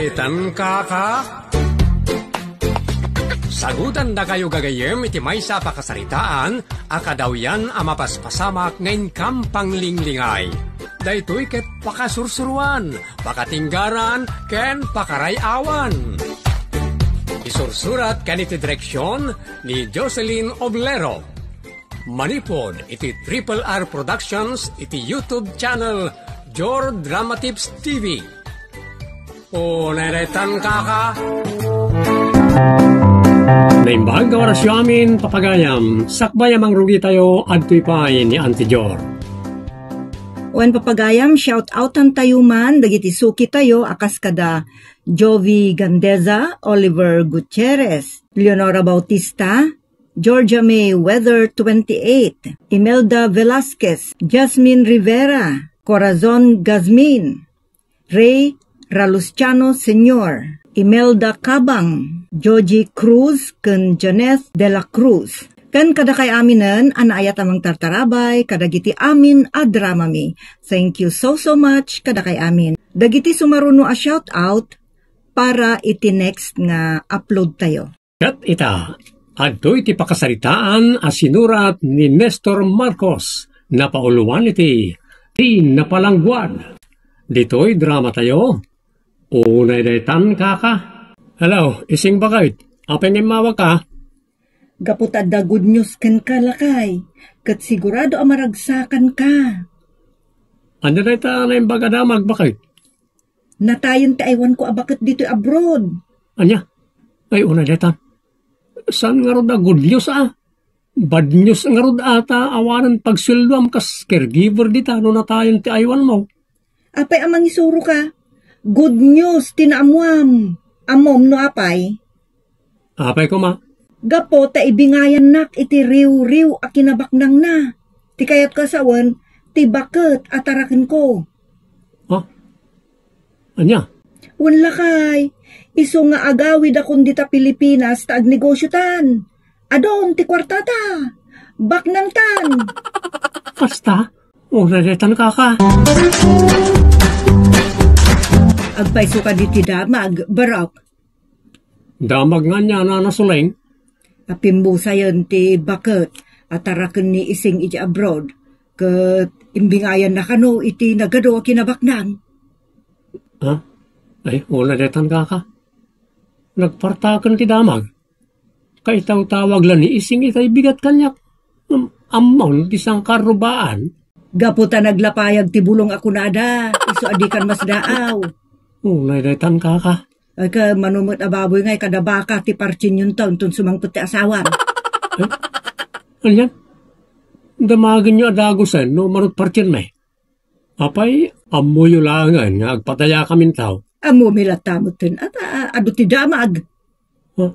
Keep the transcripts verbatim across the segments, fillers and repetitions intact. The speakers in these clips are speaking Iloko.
Tan kaka? Sagutandakayo gagayyem iti maysa a pakasaritaan a kadawyan a mapaspasamak nga inkam panglinglingay. Daytoy ket pakasursuruan, pakatinggaran, ken pakaray-awan. Isursurat ken iti direksion ni Jocelyn Oblero. Manipud iti Triple R Productions iti YouTube channel Jor Drama Tips T V. O, nairetan kaka. Naimbag nga orasyo amin, papagayam, sakbay a mangrugitayo, adtoy pay ni Auntie Jor. Wen papagayam, shout-outan tayo man dagiti suki tayo a kas kada Jovi Gandeza, Oliver Gutierrez, Leonora Bautista, Georgia May Weather twenty-eight, Imelda Velasquez, Jasmine Rivera, Corazon Gazmin, Ray Ralustiano Senior, Imelda Cabang, Joji Cruz, ken Janeth de la Cruz. Ken kadakay aminen a naayat a mangtartarabay kadagiti amin a dramami. Thank you so, so much kadakay amin. Dagiti sumaruno a shout out para iti next nga upload tayo. Ket ita, adtoy ti pakasaritaan a sinurat ni Nestor Marcos, napauluan iti Ti Napalangguad. Ditoy drama tayo. Unay daytan, kaka. Hello, ising bakit? Apay nga immawag ka? Gapu ta adda good news kenka, lakay. Ket sigurado a maragsakanka. Ania dayta naimbag a damag, bakit? Natayen ti aywanko a baket ditoy abroad. Ania? Ay, unay daytan. Saan ngarud a good news, a? Bad news ngarud ata, awanen pagsueldoam kas caregiver dita no natayen ti aywanmo. Apay a mangisuroka? Good news ti naammoam. Ammom no apay? Apay koma? Gapu ta ibingayannak iti riwriw a kinabaknangna. Ti kayatko a sawen, ti baket a tarakenko. Ha? Ania? Wen lakay, isu nga agawidakon dita Pilipinas ta agnegosiotan. Adun ti kuartata. Baknangtan. Kasta? Unay daytan, kaka. Agpayso kadi ti damag, Barok. Damag nga ania, Nana Suleng? A pimmusayen ti baket a taraken ni Ising iti abroad, ket imbingayanna kano iti nagadu a kinabaknang. Ha? Ay, unay daytan, kaka. Nagpartaken ti damag. Kaitawtawag la ni Ising itay bigat kaniak. Am-, ammon ti sangkarrubaan. Gapu ta naglapayag ti bulong a kunada, isu a dikan masdaaw. Unay daytan, kaka. Ay, ka, mano met a baboy ngay kada baka ti partienyon ta, inton sumangpet ti asawam. Eh? Anian? Damagenyo a dagusen no manut partien, may? Apay, ammoyo laengen nga agpadayakamin tao? Ammomi latta metten, a, a, adu ti damag. Ha?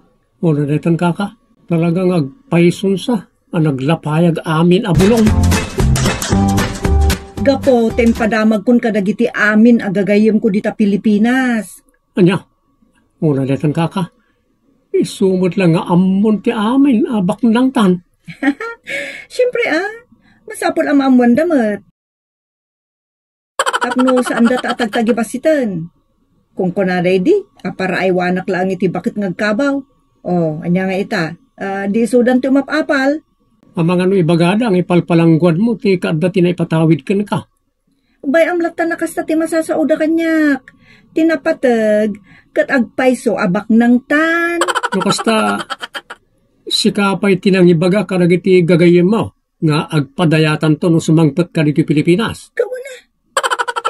Unay daytan, kaka. Talaga nga agpayson sa a naglapayag amin a bulong. Gapu ta impadamagkon kadagiti amin a gagayyemko dita Pilipinas. Ania? Unay daytan, kaka. Isu met la nga ammon ti amin a baknangtan. Siempre, a. Masapul a maammoanda met. Tapno saanda ta a tagtagibassiten. Kunkunada idi, a para aywanak laeng iti baket nga agkabaw. O, ania nga ita? A, di isudanto mapapal? Amangan no ibagada nga ipalpalangguadmo ti kaadda ti naipatawid kenka. Bay-am latta a kasta ti masasaoda kaniak. Ti napateg, ket agpayso a baknangtan. No kasta, sika pay ti nangibaga kadagiti gagayyemmo nga agpadayatanto no sumangpetka ditoy Pilipinas. Kauna,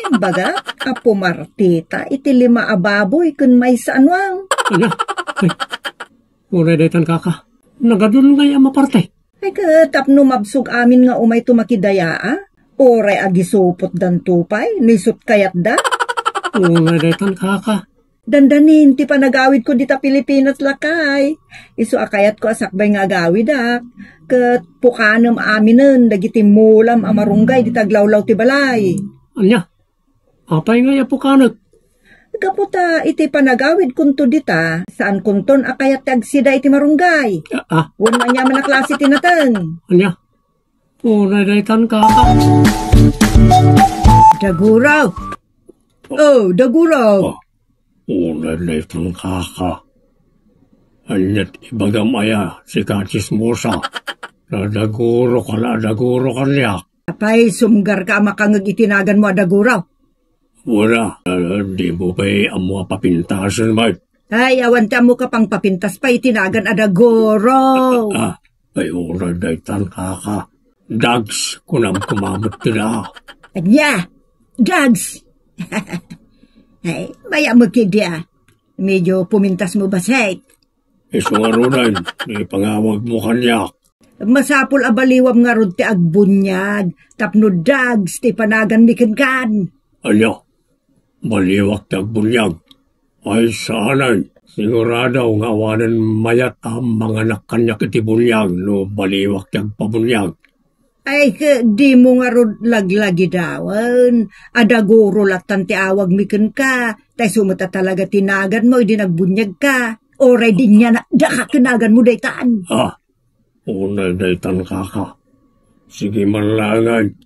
imbaga, a pumartita iti lima a baboy ken maysa a nuang. Ania? Ay, unay daytan, kaka. Nagadun ngay a maparte. Ay, ket tapno mabsog amin nga umayto makidayaa? Uray agisupotdanto pay, no isut kayatda? Unay daytan, kaka. Dandanin ti panagawidko dita Pilipinas, lakay. Isu a kayatko a sakbay nga agawidak, ket pukanem aminen dagiti mulam a marunggay dita aglawlaw ti balay. Ania? Apay ngay a pukanek? Gapu ta iti panagawidkonto dita, saankonton a kayat ti agsida iti marunggay. A, a. Wenno aniaman a klase ti nateng. Ania? Unay daytan, kaka. Daguraw. O, Daguraw. O. Unay daytan, kaka. Aniat ibagam aya, sika a tsismosa? Nadagurok a nadagurok kaniak. Apay, sumgarka a makangeg iti naganmo a daguraw? Wala, ah, dimo pay ammo a papintasen, Mike? Ay, awan ti ammoka pangpapintas pay iti nagan a daguraw. Ah, ay, unay daytan, kaka. Dags, kunam koma met ti da. Ania? Dags? Ay, mayat met ketdi a. Medyo pumintasmo bassit. Isu ngaruden, ipangawagmo kaniak. Masapul a baliwam ngarud ti agbuniag, tapno dags ti panaganmi kenkan. Ania? Baliwak ti agbuniag? Ay, saanen. Sigurado nga awanen mayat a manganak kaniak iti buniag no baliwak ti agpabuniag. Ay, ket dimo ngarud laglagidawen. A daguraw lattan ti awagmi kenka. Ta isu met a talaga ti naganmo idi nagbuniagka. Uray dinna daka ken naganmo daytan. Ah, unay daytan, kaka. Sige man laengen.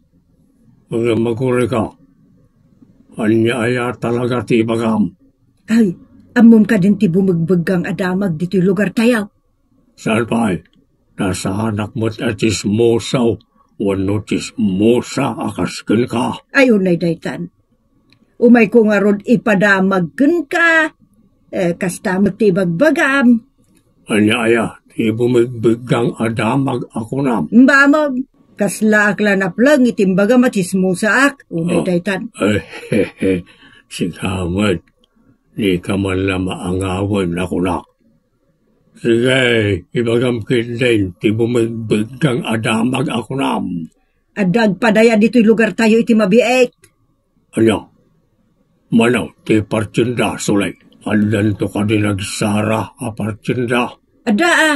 Ngem agurayka. Ania aya talaga ti ibagam? Ay, ammom kadin ti bumegbeggang a damag ditoy lugartayo? Saan pay? Nasaannak met a tsismoso wenno tsismosa a kas kenka. Ay, unay daytan. Umayko ngarud ipadamag kenka. Eh, kasta met ti ibagbagam. Ania aya ti bumegbeggang a damag a kunam? Imbamag, kaslaak la napleng iti imbagam a tsismosaak, unay Oh. daytan. Ay, sika met, dika man la maangawen a kunak. Sige, ibagam ketdin ti bumegbeggang a damag a kunam. Adda agpadaya ditoy lugartayo iti mabiit. Ania? Mano ti partienda, Sulay? Addanto kadi nagsara a partienda? Adda a.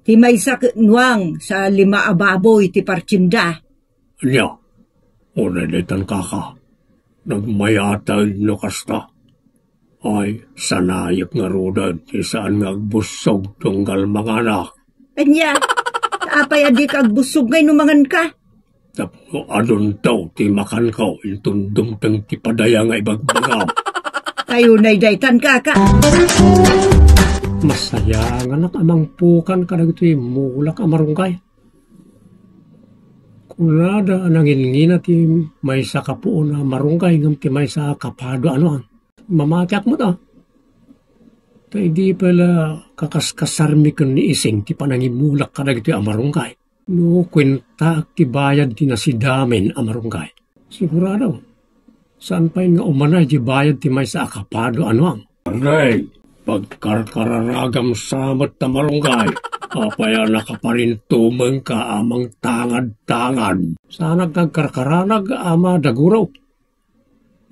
Ti maysa ket nuang sa lima a baboy ti partienda. Ania? Unay daytan, kaka. Nagmayaten no kasta. Ay, sanayek ngaruden ti saan nga agbussog tunggal manganak. Ania? Apay a dika agbussog ngay no manganka? Tapno adunto ti makanko inton dumteng ti padaya nga ibagbagam. Ay, unay daytan, kaka. Masayanganak a mangpukan kadagitoy mulak a marunggay. Kunada a nanginngina ti maysa kapuon a marunggay ngem ti maysa a kapado a nuang. Mamatiak met a. Ta idi pay la kakaskasarmi ken ni Ising ti panangimulak kadagitoy a marunggay. No kuentaak ti bayad ti nasidamin a marunggay. Sigurado, saan pay nga umana iti bayad ti maysa a kapado a nuang. Arnay, pagkarkararagam sa met ta marunggay. Apay a nakaparintumengka a mangtangad-tangad? Saanak nga agkarkaranag a madaguraw.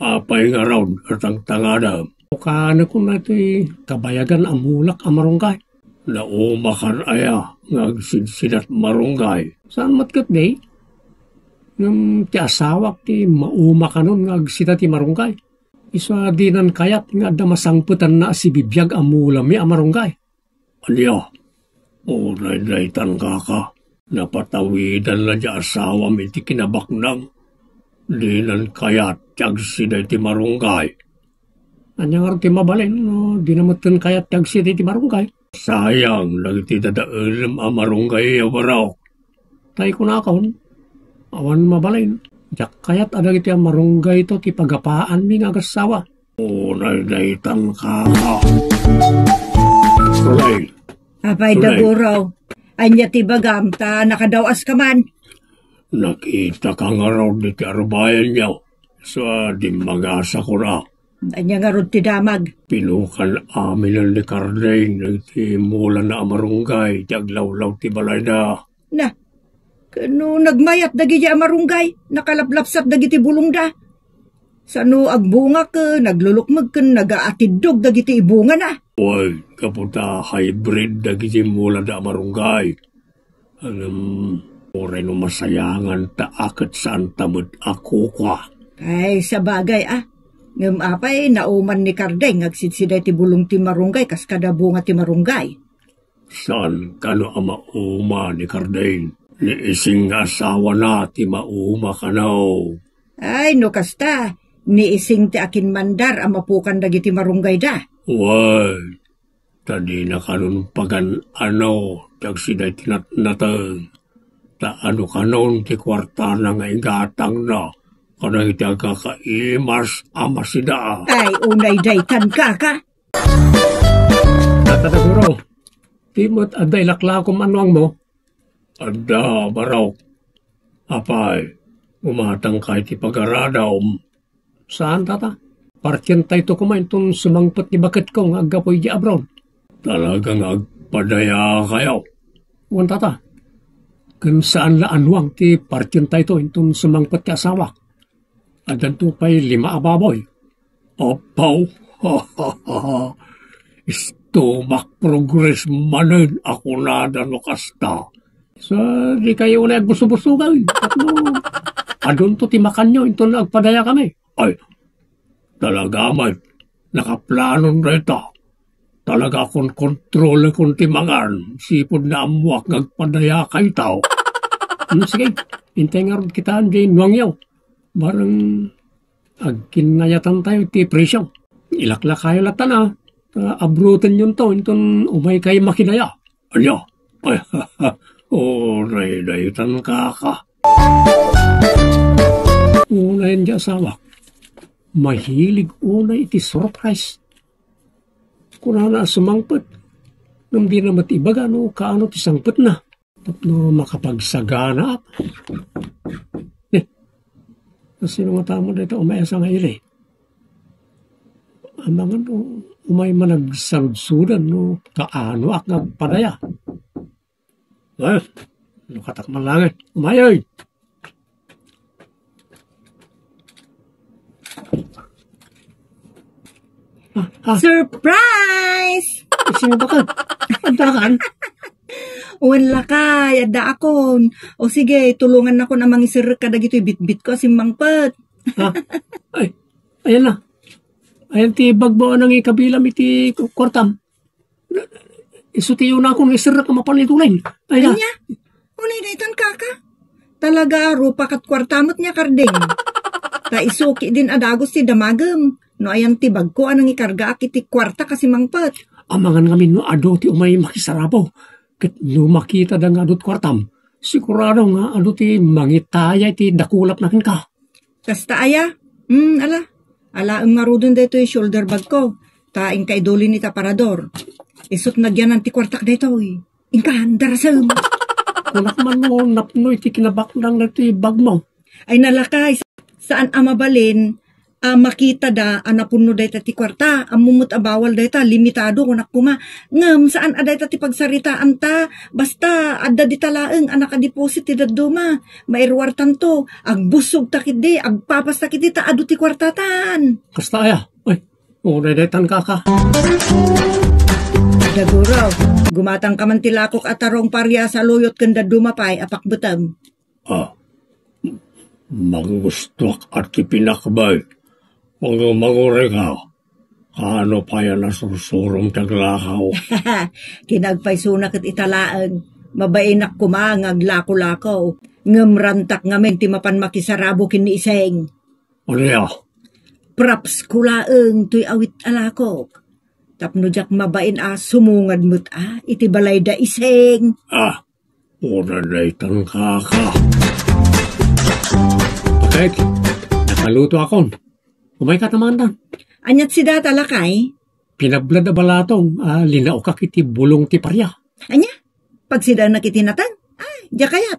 Apay ngarud a tangtangadam? Ukanekon daytoy kabayagan a mulak a marunggay. Naumakan aya nga agsidsidat marunggay? Saan met ketdi. Ngem ti asawak ti maumakanon nga agsida ti marunggay. Isu a dinan kayat nga adda masangpetanna a sibibiag a mulami a marunggay. Ania? Uray daytan, kaka. Napatawidan la di asawam iti kinabaknang. Dinan kayat ti agsida iti marunggay. Ania ngarud ti mabalin no dina metten kayat ti agsida iti marunggay? Sayang dagiti dadaelem a marunggay a barok. Tay kunakon, awan mabalin. Diak kayat a dagiti a marunggayto ti pagapaanmi nga agassawa. Uray daytan, kaka. Sulay. Apay, Sulay. Daguraw. Ania ti bagam ta nakadaw-aska man? Nakitaka ngarud iti arbayanyo. Sa dimmagasakon a. Ania ngarud ti damag? Pinukan aminen ni Kardeng dagiti mulana a marunggay ti aglawlaw ti balayda. Na, ken no nagmayat dagiti a marunggay, nakalaplapsat dagiti bulongda. Sano agbunga ken naglulukmeg ken nagaatiddog dagiti ibungana. Wen, gapu ta hybrid dagiti mulada a marunggay. Ngem, uray no masayangan ta a ket saan ta met a kukua. Ay, sabagay, a. Ngem apay nauman ni Kardeng nga agsidsida iti bulong ti marunggay kas kada bunga ti marunggay? Saan kano a mauma ni Kardeng? Ni Ising nga asawana ti mauma kano. Ay, no kasta, Ni Ising ti akinmandar a mapukan dagiti marunggayda. Wen, ta dina kanon pagan-ano ti agsida iti natnateng. Ta adu kanon ti kuartana nga igatangna kadagiti agkakaimas a masida. Ay, unay daytan, kaka. Tata Daguro, di met adda ilaklakom a nuangmo? Adda, barok. Apay, gumatangka iti pagaradom. Saan, tata. Partientayto koma inton sumangpet ti baketko nga aggapu idiay abroad. Talaga nga agpadayakayo? Wen, tata. Ken saan la a nuang ti partientayto inton sumangpet ti asawak. Addanto pay lima a baboy. Apaw! Istumak progress manen a kunada no kasta. Sa di kayo na agbusubusugan. Tapno, adunto ti makanyo inton agpadayakami. Ay, talaga met, nakaplanon dayta. Talaga kon kontrolekon ti mangan, sipud naammuak nga agpadayakayto. Hmm, sige, intay ngarud kitaen diay nuangyo. Bareng agkinnayatantayo ti presyo. Ilaklakayo latta na, ta abrotenyonto inton umaykayo makidaya. Ania? Ay, unay daytan, kaka. Unayen ti asawak. Mahilig unay iti surprise. Kunana a sumangpet. Ngem dina met ibaga no kaano ti sangpetna. Tapno makapagsaganaak. Eh, sino nga tama dayta umay a sangaili? Amangan no umay man agsaludsodan no kaanoak nga agpadaya. Eh, lukatak man langit. Umayoy! Ah, ah. Surprise! Sino ba ka? Adda kan? Wen lakay, adda akon. O sige, tulongan nakon a mangiserrek kadagitoy bitbitko a simmangpet. Ha? Ay, ayan na. Ayan ti bagmo a nangikabilam iti ku-, kuartam. Isu ti unakon nga iserrek a mapan iti uleng. Ay na. Ania? Unay daytan, kaka? Talaga, rupa ket kuarta met nia, Karding. Ta isu ketdin a dagus ti damagem. No ayan ti bagko a nangikargaak iti kuarta a simmangpet. Amangan ngamin no adu ti umay makisarabo. Ket no makitada nga adu ti kuartam, sigurado nga adu ti mangitaya iti dakulapna kenka. Kasta aya? Hmm, ala. Alaem ngaruden daytoy shoulder bagko. Ta inka idulin iti aparador. Isut nagyanan ti kuartak daytoy. Inka, darasem. Kunak man no napno iti kinabaknang daytoy bagmo. Ay, nalakay. Saan a mabalin a makitada a napunno dayta ti kuarta. Ammom met a bawal dayta, limitado, kunak koma. Ngem saan a dayta ti pagsaritaanta. Basta, adda dita laeng a nakadeposit ti dadduma. Mairuartanto, agbussogta ketdi, agpapasta ketdi ta adu ti kuartatan. Kasta aya? Ay, unay daytan, kaka. Daguro, gumatangka man ti lakok a tarong paria saluyot ken dadduma pay a pakbetem. Ah, manggustoak a ti pinakbet. Ngem agurayka, kaano pay a nasursurom ti aglakaw? Kinagpaysona ket ita laeng. Mabainak koma nga aglakolako. Ngem rantak ngamin ti mapan makisarabo ken ni Iseng. Ania? Props ko laeng toy awit a lakok. Tapno diak mabain a sumungad met a iti balay da Iseng. Ah, Pura daytan, kaka. Tek, nakaluto akon. Umayka ta mangan. Aniat sida ta lakay? Pinablad a balatong a linaokak iti bulong ti paria. Ania? Pagsidaennak iti nateng? Ay, diak kayat.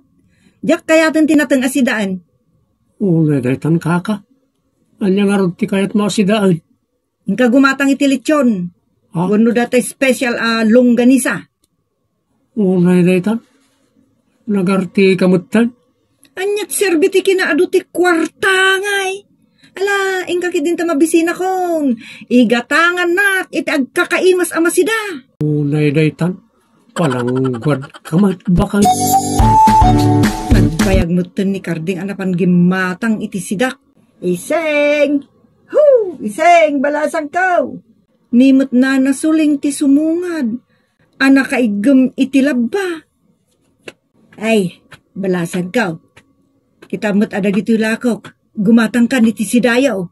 Diak kayaten ti nateng a sidaen. Unay daytan, kaka. Ania ngarud ti kayatmo a sidaen? Inka gumatang iti lechon. Ha? Wenno data special a longganisa. Unay daytan. Nagartika metten. Aniat serbi ti kinaadu ti kuarta ngay? Ala, inka ketdin ta mabisinakon. Igatangannak iti agkakaimas a masida. Unay daytan. Palangguad ka met, bakal. Nagbayag metten ni Karding a napan gimmatang iti sidak. Iseng! Hu! Iseng, balasangko! Ni met nana Suling ti sumungad a nakaiggem iti labba. Ay, balasangko. Kita met a dagitoy lakok, gumatangkan iti sidayo.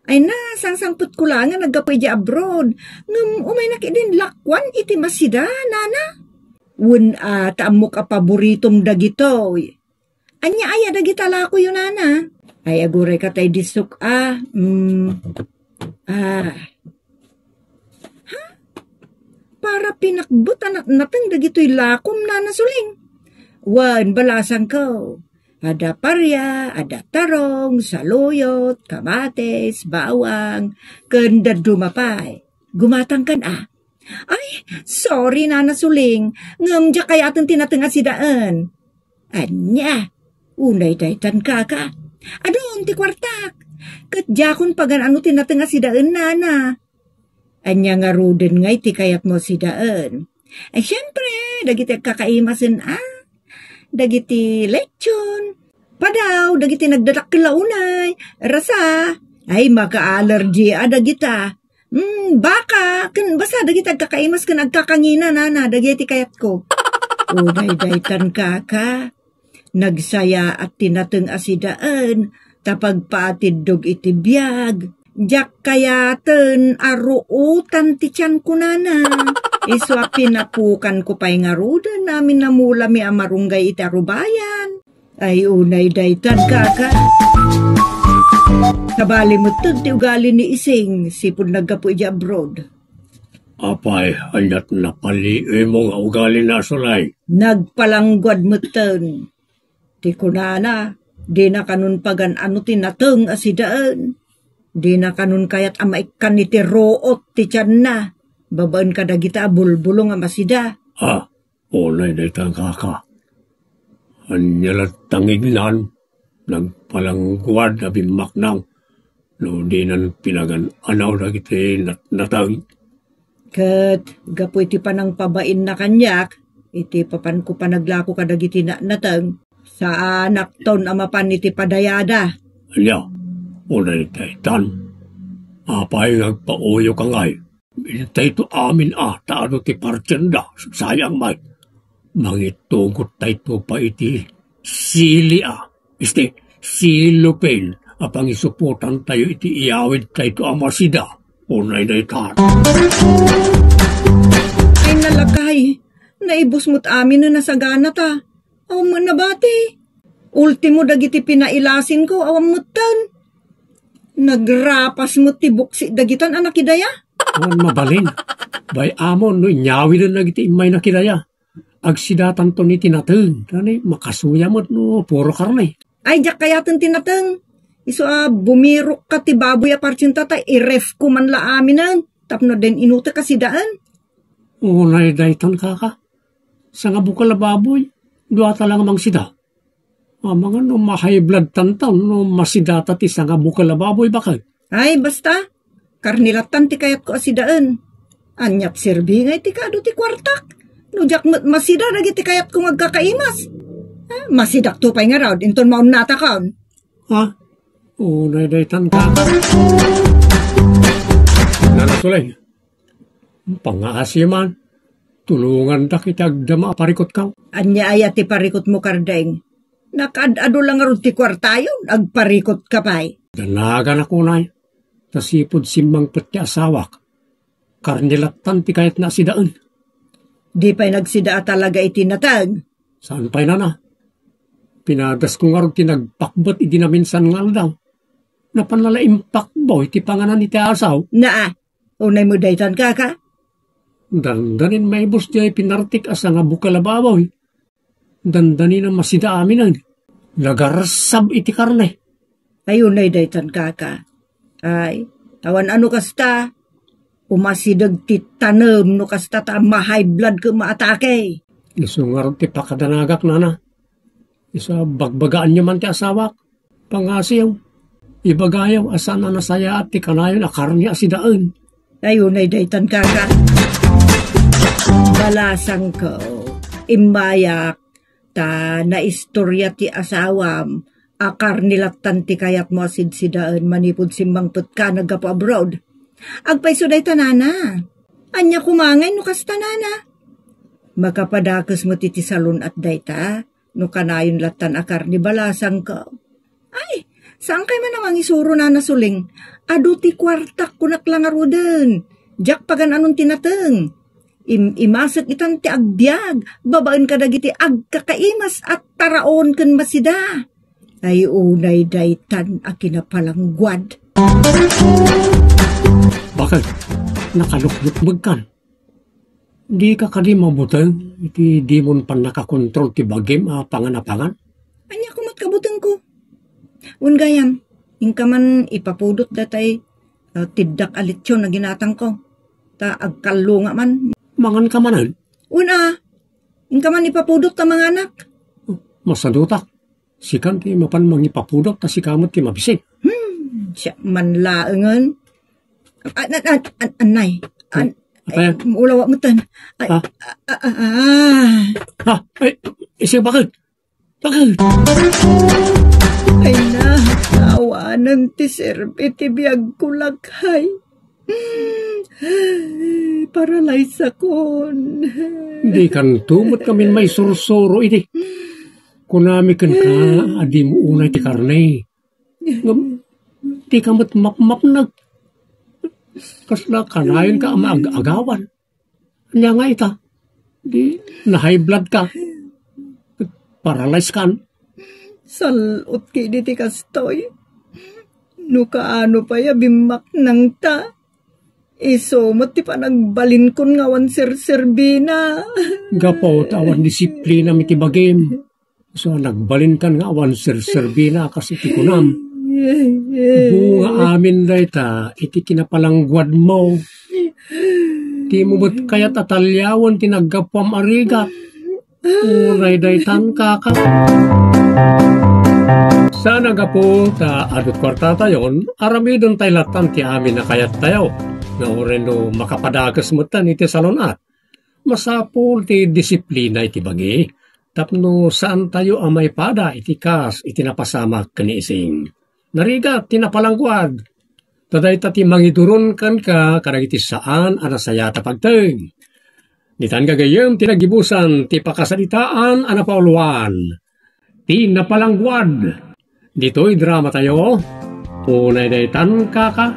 Ay na, sangsangpetko la nga naggapu idiay abroad. Ngem umaynak idin lakuan iti masida, nana. Wen a, ta ammok a paboritom dagitoy. Ania aya dagita lakoyo, nana? Ay, aguray ka tay disok, a. Mm. A. Ha? Para pinakbet a natnateng dagitoy lakom, nana Suling. Wen, balasangko. Adda paria, adda tarong, saluyot, kamatis, bawang, ken dadduma pay. Gumatangkan a. Ay, sorry, nana Suling. Ngem diak kayaten ti nateng a sidaen. Ania? Unay daytan, kaka. Adun ti kuartak. Ket diakon pagan-ano ti nateng a sidaen, nana. Ania ngaruden ngay ti kayatmo a sidaen? Ay, siempre, dagiti agkakaimasen a. Dagiti lechon. Padaw, dagiti nagdadakkel a unay. Rasa. Ay, maka-allergy a dagita. Mm, baka, ken basta dagiti agkakaimas ken agkakangina, nana, dagiti kayatko. O, daytan, kaka. Nagsayaat ti nateng a sidaen, ta pagpaatiddog iti biag. Diak kayaten a ruotan ti tianko, nana. Isu a pinapukanko pay ngaruden amin a mulami a marunggay iti arubayan. Ay, unay daytan, kaka. Sabali metten ti ugali ni Ising, sipud naggapu idiay abroad. Apay, aniat napaliimo nga ugali na, Sulay? Nagpalangguad metten. Ti kunana, dina kanon pagan-ano ti nateng a sidaen. Dina kanon kayat a maikkan iti ruot ti tianna, babaen kadagita a bulbulong a masida. A, unay daytan, kaka. Ania latta ngignan, nagpalangguad a bimmaknang no dinan pinagan-anaw dagiti natnateng. Ket gapu iti panangpabainna kaniak, iti papanko panaglako kadagiti natnateng, saanakton a mapan iti padayada. Ania, unay daytan, apay nga agpauyoka ngay? Intayto amin a ta adu ti partienda, sayang met. Mangitugot tayto pay iti sili a, isti, cellophane a pangisupotantayo iti iyawid tayto a masida. Unay daytan. Ay, nalakay. Naibus met amin a nasaganata. Awan met nabati. Ultimo dagiti pinailasinko, awan metten. Nagrapas met ti buksi dagitan a nakidaya. Awan mabalin. Bay-amon no inyawiden dagiti immay nakidaya. Agsidatanton iti nateng. Dani, makasuya met no puro karne. Ay, diak kayaten ti nateng. Isu a bumirokka ti baboy a partienta ta i-refko man la aminen. Tapno den inutek a sidaen. Unay daytan, kaka. Sangabukel a baboy, duata la nga mangsida. Amangan no ma-high blood tantan no masidata ti sangabukel a baboy, baket. Ay, basta. Karne lattan ti kayatko a sidaen. Aniat serbi nga iti kado ti kuartak. No diak met masida dagiti kayatko nga agkakaimas. Ah, masidakto pay ngarud, inton maunnatakon. Ha? Unay daytan, kaka. Nana Sulay. Pangaasi man. Tulongandak iti agdama a parikutko. Ania aya ti parikutmo, Kardeng? Nakaad-adu la ngarud ti kuartayon, agparikutka pay. Danaganak unay, ta sipud simmangpet ti asawak, karne lattan ti kayatna a sidaen. Di pay nagsida a talaga iti nateng. Saan pay, nana? Pinadasko ngarud ti nagpakbet idi naminsan nga aldaw. Napan la impakbaw iti panganan iti asaw. Naa, unay met daytan, kaka. Dandanin maibus diay pinartik a sangabukel a baboy. Dandanin a masida aminen. Nagarsab iti karne. Ay, unay daytan, kaka. Ay, awan a no kasta. Umasideg ti tanem no kasta ta ma-high blood ket maatake. Isu ngarud ti pakadanagak, nana. Isu a bagbagaanyo man ti asawak. Pangasiw. Ibagayo a saan a nasayaat ti kanayon a karne a sidaen. Ay, unay daytan, kaka. Balasangko, immayak, ta naistorya ti asawam a karne lattan ti kayatmo a sidsidaen manipud simmangpetka naggapu abroad. Agpayso dayta, nana. Ania koma ngay no kasta, nana? Makapadakes met iti salun-at dayta. No kanayon lattan a karne, balasangko. Ay, Saankay man a mangisuro, Nana Suling. Adu ti kuartak, kunak la ngaruden. Diak pagan-anon ti nateng. Im-, imasek itan ti agbiag, babaen kadagiti agkakaimas a taraon ken masida. Ay, unay daytan a kinapalangguad. Bakit? Nakalukbukbegkan? Dika kadi mabuteng iti dimon pannakakontrol ti bagim a panganapangan? Ania koma ti kabutengko? Wen gayam, inka man ipapudot datay, ah, tiddak a litson a ginatangko. Ta agkallunga man. Manganka manen? Wen a, inka man ipapudot ta manganak. Masadutak. Sikan ti mapan mangipapudot ta sika met ti mabisin. Hmm, siak man laengen. An-, an-, an-, an-, annay. An-, Apay? Ay, maulawa metten. Ay, Ha? ah, ah, ah, ah. Ha? Ay, isi bakit? Bakit? Ay na, awanen ti serbi ti biagko, lakay. Paralyze akon. Di kanto met kamin maisursuro idi. Kunami kenka a dimo unay ti karne. Ngem, di ka met mapmapnag. Kasla kanayon ka a maag-agawan. Ania nga ita? Di na-high blood ka. Paralyze kan. Sal-ot kidi ti kastoy. No kaano pay a bimmaknangta, isu met ti panagbalinkon nga awan serserbina. Gapu ta awan disiplina mi ti bagim. So, nagbalinkan nga awan serserbina kas iti kunam. Bunga amin dayta iti kinapalangguadmo. Dimo met kayat a taliawen ti naggapuam a rigat. Unay daytan, kaka. Saan a gapu ta adu ti kuartatayon, aramiden tay lattan ti amin a kayattayo. Nga uray no makapadages metten iti salun-at. Masapul ti disiplina iti bagi, tapno saantayo a maipada iti kas iti napasamak ken ni Ising. Narigat ti napalangguad, ta dayta ti mangiduron kenka kadagiti saan a nasayaat a pagteng. Ditan gagayyem ti naggibusan ti pakasaritaan a napauluan. Ti napalangguad. Ditoy dramatayo, unay daytan, kaka,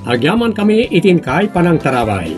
agyamankami iti inkay panangtarabay.